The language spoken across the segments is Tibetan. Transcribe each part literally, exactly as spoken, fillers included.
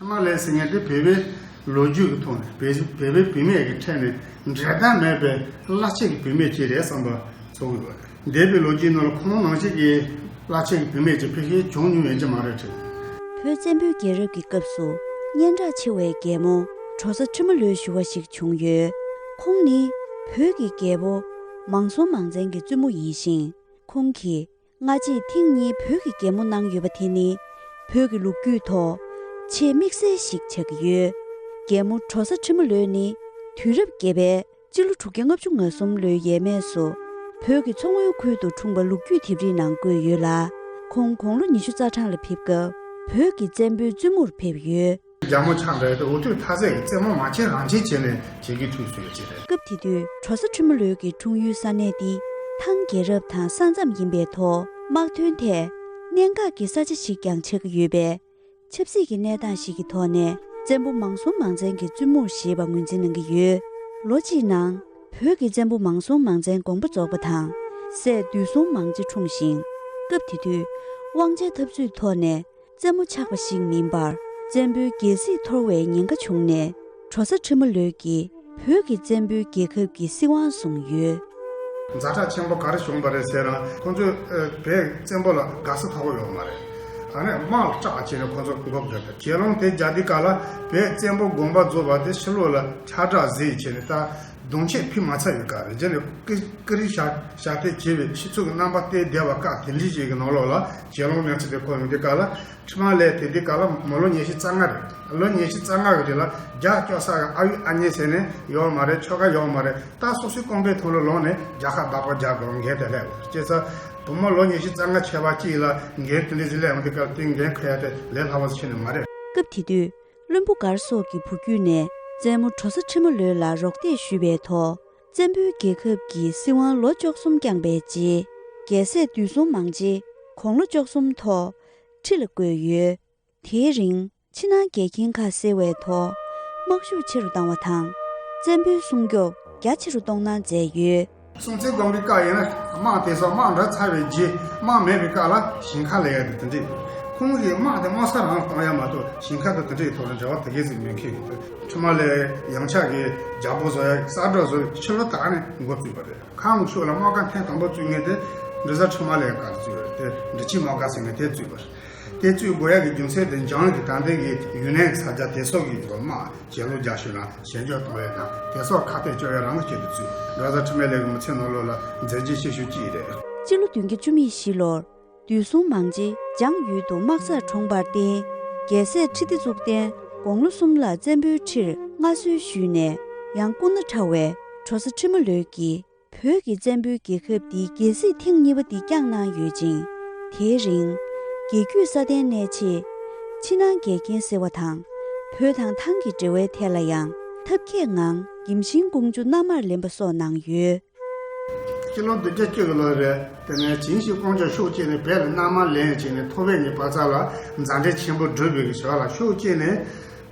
ཕྲ་མ་ལས་ཟེར་མཁན་དེ་བོད་པའི་ལོ་རྒྱུས་ཀྱི་ཐོག་ནས་བོད་བོད་པའི་བུད་མེད་ཀྱི་ཁྲོད་ནས་འགྲན་ཟླ་མེད་པའི་བླ་ཆེ་གི་བུད་མེད་ཅིག་རེད་བསམ་པ་ཚོར་གི་ཡོད། འདས་པའི་ལོ་རྒྱུས་ནང་ལ་ཁོང་ནང་བཞིན་གྱི་བླ་ཆེ་གི་བུད་མེད་ཅིག་ཕལ་ཆེར་བྱུང་མྱོང་ཡོད་ཀྱི་མ་རེད་དྲན། བོད་བཙན་པོའི་རྒྱལ་རབས་ཀྱི་སྐབས་སུ་སྙན་གྲགས་ཆེ་བའི་རྒྱལ་མོ་གྲོ་བཟའ་ཁྲི་མོ་ལོས་ཞུ་བ་ཞིག་བྱུང་ཡོད། ཁོང་ནི་བོད་ཀྱི་རྒྱལ་པོ་མང་སྲོང་མང་བཙན་གྱི་བཙུན་མོ་ཡིན་ཞིང་། ཁོང་གིས་སྔ་རྗེས་ཐེངས་གཉིས་བོད་ཀྱི་རྒྱལ་མོ་གནང་ཡོད་པ་དེ་ནི་བོད་ཀྱི་ལོ་རྒྱུས་ཐོག་ཆེས་དམིགས་བསལ་ཞིག་ཆགས་ཀྱི་ཡོད། རྒྱལ་མོ་གྲོ་བཟའ་ཁྲི་མོ་ལོས་ནི་དུས་རབས་བརྒྱད་པའི་སྤྱི་ལོ་དྲུག་བརྒྱ་ལྔ་བཅུ་ང་གསུམ་ལོའི་ཡས་མས་སུ་བོད་ཀྱི་མཚོ་སྔོན་ཁུལ་དུ་འཁྲུངས་པ་ལོ་རྒྱུས་དེབ་རིས་ནང་བཀོད་ཡོད་ལ། ཁོང་དགུང་ལོ་ཉི་ཤུ་རྩ་གྲངས་ལ་ཕེབས་སྐབས་བོད་ཀྱི་བཙན་པོའི་བཙུན་མོར་ཕེབས་ཡོད། རྒྱལ་མོ་ཆགས་འདྲ་དེ་འུ་ཐུག་མཐའ་ཟད་ཀྱི་རྩེད་མོ་མ་བྱེད་རང་བྱེད་བྱས་ནས་བྱེད་ཀྱི་ཐུག་སུ་ཡོད་ཅེས་རེད། སྐབས་དེ་དུས་གྲོ་བཟའ་ཁྲི་མོ་ལོས་ཀྱི་འཁྲུངས་ཡུལ་ས་གནས་འདི་ཐང་རྒྱལ་རབས་དང་ས་མཚམས་ཡིན་པའི་ཐོག་དམག་དོན་ཐད་གནད་འགག་གི་ས་ཆ་ཞིག་ཀྱང་ཆགས་ཀྱི་ཡོད་པས། ཆབ་སྲིད་ཀྱི་གནས་སྟངས་ཤིག་གི་ཐོག་ནས་བཙན་པོ་མང་སྲོང་མང་བཙན་གྱི་བཙུན་མོར་བཞེས་པ་ངོས་འཛིན་གནང་གི་ཡོད། ལོ་གཅིག་ནང་བོད་ཀྱི་བཙན་པོ་མང་སྲོང་མང་བཙན་དགོངས་པ་རྫོགས་པ་དང་། སྲས་འདུས་སྲོང་མང་རྗེ་འཁྲུངས་ཤིང་། སྐབས་དེ་དུས་དབང་ཆའི་འཐབ་རྩོད་ཐོག་ནས་བཙན་མོ་ཆགས་པ་ཞིག་མིན་པར་བཙན་པོའི་རྒྱལ་སྲིད་འཐོར་བའི་ཉེན་ཁ་བྱུང་ནས་གྲོ་བཟའ་ཁྲི་མོ་ལོས་ཀྱིས་བོད་ཀྱི་བཙན་པོའི་རྒྱལ་ཁབ་ཀྱི་སྲིད་དབང་བཟུང་ཡོད། ཛ་དྲག་ཆེན་པོ་ག་རེ་བྱུང་བ་རེད་ཟེར་ན། ཁོང་ཚོས་ཨ་བོད་བཙན་པོ་ལ་དགའ་ས་ཐོབ་ཡོད་མ་རེད། ཨ་ནི་དམག་ལ་སྐྲག་བྱས་ནས་ཁོང་ཚོ་འགོག་དགོས་པ་རེད། གྱེན་ལངས་དེ་རྒྱག་དུས་སྐབས་ལ་བོད་བཙན་པོ་དགོངས་པ་རྫོགས་པ་དེ་ཕྱི་ལོགས་ལ་ཁྱབ་བསྒྲགས་བཟོས་བྱས་ནས་ད་གདོང་ཆས་ཕུད་མ་ཚར་བའི་སྐབས་རེད། རྗེས་ནས་ཀི་ཀི་རིང་ཞག་ཞག་དེ་བྱས་པའི་ཕྱི་ཚུལ་གྱི་རྣམ་པ་བསྟན་བསྡད་པ་སྐབས་དེ་འདྲ་ཞིག་གི་ནང་ལོགས་ལ་གྱེན་ལངས་གནས་ཚུལ་དེ་གོ་ཡོང་དུས་སྐབས་ལ། ཁྲི་མ་ལས་དེ་དུས་སྐབས་ལ་མོ་ལོ་ཉི་ཤུ་རྩ་ལྔ་རེད། ལོ་ཉི་ཤུ་རྩ་ལྔ་གི་རིང་ལ་རྒྱགས་སྐྱོར་ས་གི་ཨ་ཡོད་ཨ་མྱེས་ཟེར་ནས་ཡོད་མ་རེད། ཁྱོ་ག་ཡོད་མ་རེད། ད་སོ་སོའི་རྐང་པའི་ཐོག་ལ་ལངས་ནས་རྒྱལ་ཁ་བདག་པོ་རྒྱག་དགོས་འགན་དེ་སླེབས། བྱས་ཙང་བུ་མོ་ལོ་ཉི་ཤུ་རྩ་ལྔ་བྱས་པ་གཅིག་ལ་འགན་དེ་འདྲ་ཞིག་སླེབས་ཡོང་དུས་སྐབས་དེ་འགན་འཁུར་ཡ་དེ་ལས་སླ་བོ་ཞིག་ནི་མ་རེད། སྐབས་དེ་དུས་བློན་པོ་མགར་སོགས་ཀྱི་བུ་བརྒྱུད་ནས་བཙན་མོ་གྲོ་བཟའ་ཁྲི་མོ་ལོས་ལ་རོགས་འདེགས་ཞུས་པའི་ཐོག་བཙན་པོའི་རྒྱལ་ཁབ་ཀྱི་སྲིད་དབང་ལོ་བཅུ་གསུམ་བསྐྱངས་པའི་རྗེས། རྒྱལ་སྲས་འདུས་སྲོང་མང་རྗེ་དགུང་ལོ་བཅུ་གསུམ་ཐོག་ཁྲི་ལ་བསྐོས་ཡོད། དེའི་རིང་ཕྱི་ནང་འགལ་རྐྱེན་ཁག་སེལ་བའི་ཐོག་དམག་ཤུགས་ཆེ་རུ་བཏང་བ་དང་། བཙན་པོའི་སྲུང་སྐྱོབ་རྒྱ་ཆེ་རུ་གཏོང་གནང་མཛད་ཡོད། སྲོང་བཙན་སྒམ་པོའི་སྐབས་ཡིན་ན་དམག་དེ་ཚོ་དམག་འདྲ་ཚར་བའི་རྗེས་དམག་མེད་པའི་སྐབས་ལ་ཞིང་ཁ་ལས་ཡ་དེ་དེ་འདྲས། ཁོང་གིས་དམག་དེ་དམག་ས་རང་ལ་གཏོང་ཡ་མ་གཏོགས་ཞིང་ཁ་དང་དེ་འདྲས་ཐོག་ལ་འབྲེལ་བ་དེ་གས་ཟིག་མེད་མཁན་གྱི། ཁྲི་མ་ལས་ཡང་ཆག་གི་རྒྱལ་པོ་བཟོ་ཡ་གསར་སྒྲོག་བཟོ་ཡ་ཕྱི་ལོ་དག་ནས་འགོ་བཙུགས་པ་རེད། ཁམས་ཕྱོགས་ལ་དམག་སྒར་ཐེངས་དང་པོ་བཙུགས་མཁན་དེ་འབྲི་བཟའ་ཁྲི་མ་ལས་སྒར་བཙུགས་པ་རེད། དེ་འབྲི་ཆུའི་དམག་སྒར་ཟེར་མཁན་དེ་བཙུགས་པ་རེད། དེ་བཙུགས་དགོས་ཡ་གི་རྒྱུ་མཚན་དེ་འཇང་གི་ད་ལྟའི་གི་ཡུན་ནན་གྱི་ས་ཆ་དེ་ཚོ་གི་དམག་ཞན་ལུགས་རྒྱག་ཤུལ་ལ་ཞན་འཇགས་གཏོང་བའི་དང་དེ་ཚོ་ཁ་གཏད་གཅོག་ཡ་རང་གི་ཆེད་དུ་བཙུགས། འབྲི་བཟའ་ཁྲི་མ་ལས་ཀྱི་མི་ཚེ་ནང་ལོགས་ལ་མཛད་རྗེས་ཆེ་ཤོས་གཅིག་རེད། སྤྱི་ལོ་བདུན་བརྒྱ་བཅུ་མེད་བཞི་ལོར་འདུས་སྲོང་མང་རྗེ་འཇང་ཡུལ་དུ་དམག་སར་འཁྲོངས་པར་བརྟེན། རྒྱལ་སྲས་ཁྲི་ལྡེ་གཙུག་བརྟན་དགུང་ལོ་གསུམ་ལ་བཙན་པོའི་ཁྲིར་མངའ་གསོལ་ཞུས་ནས། ཡང་སྐུ་ན་ཕྲ་བའི་གྲོ་བཟའ་ཁྲི་མོ་ལོས་ཀྱིས་བོད་ཀྱི་བཙན་པོའི་རྒྱལ་ཁབ་འདིའི་རྒྱལ་སྲིད་ཐེངས་གཉིས་པ་འདི་བསྐྱངས་གནང་ཡོད་ཅིང་། དེའི་རིང་རྒྱལ་རྒྱུད་སྲ་བརྟན་གནས་ཆེད་ཕྱི་ནང་འགལ་རྐྱེན་སེལ་བ་དང་། བོད་དང་ཐང་གི་འབྲེལ་བའི་ཐད་ལ་ཡང་ཐབས་མཁས་ངང་གིམ་ཤིང་ཀོང་ཇོ་མནའ་མར་ལེན་པ་སོགས་གནང་ཡོད། སྤྱི་ལོ་བདུན་བརྒྱ་བཅུ་གི་ལོ་རེད། དེ་ནས་ཅིང་ཤིང་ཀོང་ཇོ་ཕྱོགས་གཅིག་ནས་བོད་ལ་མནའ་མར་ལེན་བྱས་ནས་ཐོ་བས་ཉིད་བར་ཚ་ལ་མཛའ་འབྲེལ་ཆེན་པོ་བསྒྲུབས་པའི་བྱ་བ་ལ་ཕྱོགས་གཅིག་ནས་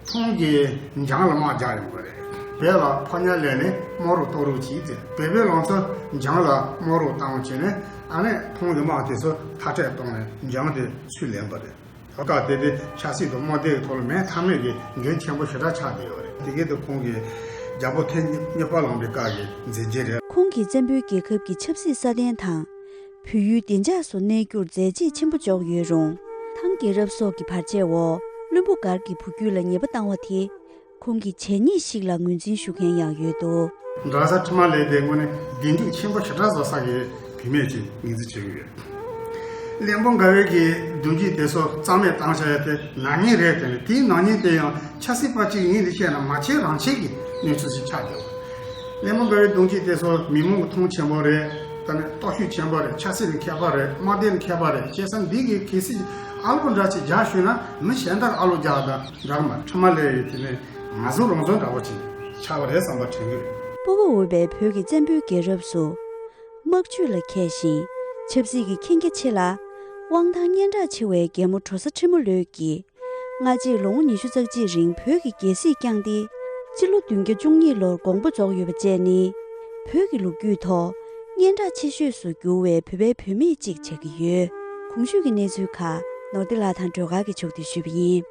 ཐང་གིས་འཇང་ལ་དམག་རྒྱག་ཡོང་གི་རེད། བོད་ལ་ཕོ་ཉ་ལེན་ནས་དམག་རོགས་གཏོང་རོགས་གྱིས་ཟེར། བོད་པའི་ལང་ཚོ་འཇང་ལ་དམག་རོགས་བཏང་བྱས་ནས་ཨ་ནི་ཐང་གི་དམག་དེ་ཚོ་མཐའ་བྲལ་བཏང་ནས་འཇང་དེ་ཚུར་ལེན་པ་རེད། སྐབས་དེ་དུས་ཆབ་སྲིད་དང་དམག་སྡེའི་ཐོག་ལ་མེད་ཐབས་མེད་ཀྱི་འགན་ཆེན་པོ་ཞེ་དྲག་ཆགས་བསྡད་ཡོད་རེད། དེ་གའི་དུ་ཁོང་གིས་རྒྱལ་པོ་ཐེངས་གཉིས་པ་ལངས་པའི་སྐབས་ཀྱི་མཛད་རྗེས་རེད། ཁོང་གིས་བཙན་པོའི་རྒྱལ་ཁབ་ཀྱི་ཆབ་སྲིད་སྲ་བརྟན་དང་། བོད་ཡུལ་བདེ་འཇགས་སུ་གནས་རྒྱུར་མཛད་རྗེས་ཆེན་པོ་འཇོག་ཡོད་རུང་། ཐང་རྒྱལ་རབས་སོགས་ཀྱི་བར་ཆད་འོག་བློན་པོ་མགར་གྱི་བུ་རྒྱུད་ལ་ཉེས་པ་བཏང་བ་དེ། ཁོང་གི་བྱས་ཉེས་ཤིག་ལ་ངོས་འཛིན་ཞུ་མཁན་ཡང་ཡོད་འདུག། འབྲི་བཟའ་ཁྲི་མ་ལས་དེ་དངོས་གནས་བདེ་སྡུག་ཆེན་པོ་ཞེ་དྲག་བཟོ་ས་གི་བུད་མེད་ཅིག་ངོས་འཛིན་བྱེད་ཀྱི་ཡོད། གླིང་བུ་མགར་བའི་གི་གདུང་རྒྱུད་དེ་ཚོ་རྩ་མེད་བཏང་བྱ་ཡ་དེ་ནག་ཉེས་རེད། དེ་ནི་དེའི་ནག་ཉེས་དེ་ཡང་ཆབ་སྲིད་པ་གཅིག་ངོས་ནས་བཤད་ན་མ་བྱེད་རང་བྱེད་ཀྱི་གནས་ཚུལ་ཞིག་ཆགས་ཡོད། གླིང་བུ་མགར་བའི་གདུང་རྒྱུད་དེ་ཚོ་མི་མང་གི་མཐོང་ཆེན་པོ་རེད། ད་ནི་སྟོབས་ཤུགས་ཆེན་པོ་རེད། ཆབ་སྲིད་ལ་མཁས་པ་རེད། དམག་སྡེ་ལ་མཁས་པ་རེད། བྱས་ཙང་འདི་གི་གལ་སྲིད་ཨ་ལོ་འདྲ་ཅིག་རྒྱག་ཤོད་ན་མི་གཞན་དག་ཨ་ལོ་རྒྱག་དང་འདྲ་མ། ཁྲི་མ་ལས་ཡི་དེ་ནས་ང་ཚོ་རང་ཚོ་འདྲ་བོ་ཅིག་ཆགས་པ་རེད་བསམ་པ་དྲན་གི་རེད། སྤོ་བོ་འོས་པའི་བོད་ཀྱི་བཙན་པོའི་རྒྱལ་རབས་སུ། དམག་ཇུས་ལ་མཁས་ཤིང་ཆབ་སྲིད་ཀྱི་མཁྱེན་རྒྱ་ཆེ་ལ། དབང་ཐང་སྙན་གྲགས་ཆེ་བའི་རྒྱལ་མོ་གྲོ་བཟའ་ཁྲི་མོ་ལོས་ཀྱིས། སྔ་རྗེས་ལོ་ངོ་ཉི་ཤུ་རྩ་གཅིག་རིང་བོད་ཀྱི་རྒྱལ་སྲིད་བསྐྱངས་ཏེ། སྤྱི་ལོ་བདུན་བརྒྱ་བཅུ་གཉིས་ལོར་དགོངས་པ་རྫོགས་ཡོད་པ་བཅས་ནི། བོད་ཀྱི་ལོ་རྒྱུས་ཐོག་སྙན་གྲགས་ཆེ་ཤོས་སུ་གྱུར་བའི་བོད་པའི་བུད་མེད་ཅིག་ཆགས་ཀྱི་ཡོད། གོང་ཞུས་ཀྱི་གནས་ཚུལ་ཁག་ནོར་བདེ་ལགས་དང་སྒྲོལ་དཀར་གྱིས་ཕྱོགས་བསྡུས་ཞུས་པ་ཡིན།